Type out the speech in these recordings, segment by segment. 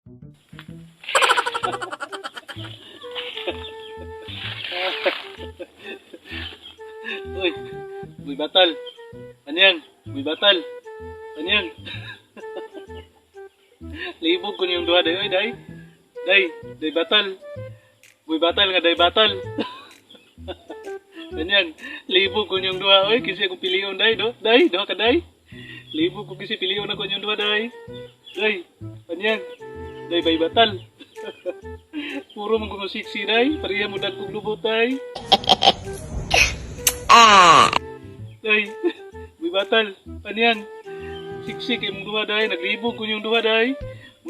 Uy, buy batal. Anyang, buy batal. Anyang. Libog ko niyong duha day, oy, day. Day, day batal. Buy batal nga day batal. Anyang, libog ko niyong duha, oy, kinsa akong pilion day, do? Day, duha ka day. Libog ko kasi pilion ako niyong duha day. Day, anyang. Day bay batal. Puro man kong sexy day, pareha mo dagkong lubot day. Day, buy batal, panyan. Siksik kay mong duha day, naglibog ko niyong duha day.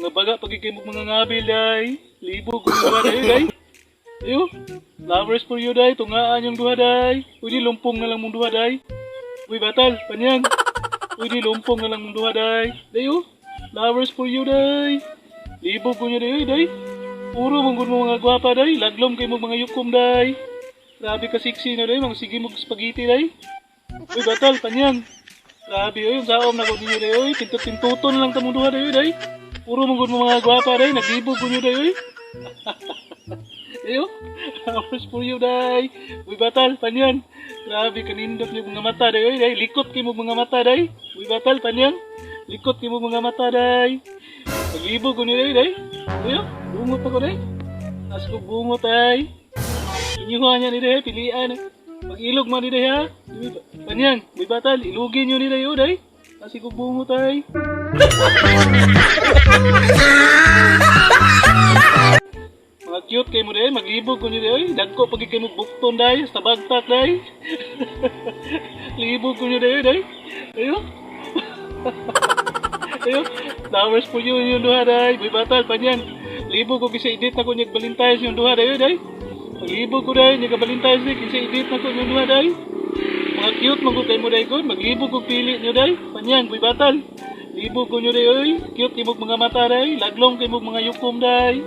Mga baga pag kay mong mga ngabil day. Libog ko niyong duha day, day. Ayo, flowers for you day, tungaan yung duha day. Pwede lumpong na lang mong duha day. Uy batal, panyan. Pwede lumpong na lang mong duha day. Dayo, flowers for you day. Libog ko niyo day, day. Puro mong gud mo mga gwapa day, laglom kay mong mga yukom day. Grabe ka sexy na day, mga sige mo spaghetti day. Uy, batal, panyang. Grabe, oy, ang saom na ko ninyo day, oy. Pintut-pintuto na lang tamong duha day, oy, day. Puro mong gud mo mga gwapa day, naglibog ko niyo day, oy. Ayo, flowers for you day. Uy, batal, panyan. Grabe, kanindot niyo mga mata day, oy, day. Likot kay mo mga mata day. Uy, batal, panyan. Likot kay mo mga mata day. Naglibog ko niyo day, day. Ayo, bungot ako day. As ko bungot ay. Inyuha niya ni day, pilian. Pag-ilog man ni day ha. Panyang, may batal, ilugin niyo ni day, oh, day. Kasi ko bungot ay. Mga cute kay mo day, maglibog ko niyo day, oy. Dagko pag kay mo bukton day, sa bagtak day. Libog ko niyo day, oy, day. Ayo. Ayo, flowers for you yung duha day. May batal panyan. Libog ko kasi edit na ko niya Valentine's yung duha day, oy, day. Maglibog ko day, niya ka Valentine's day kasi edit na ko yung duha day. Mga cute man ko kay mo day ko, maglibog ko pili niyo day. Panyan, buy batal. Libog ko niyo day oy. Cute imong mga mata day, laglong kay mong mga yukom day.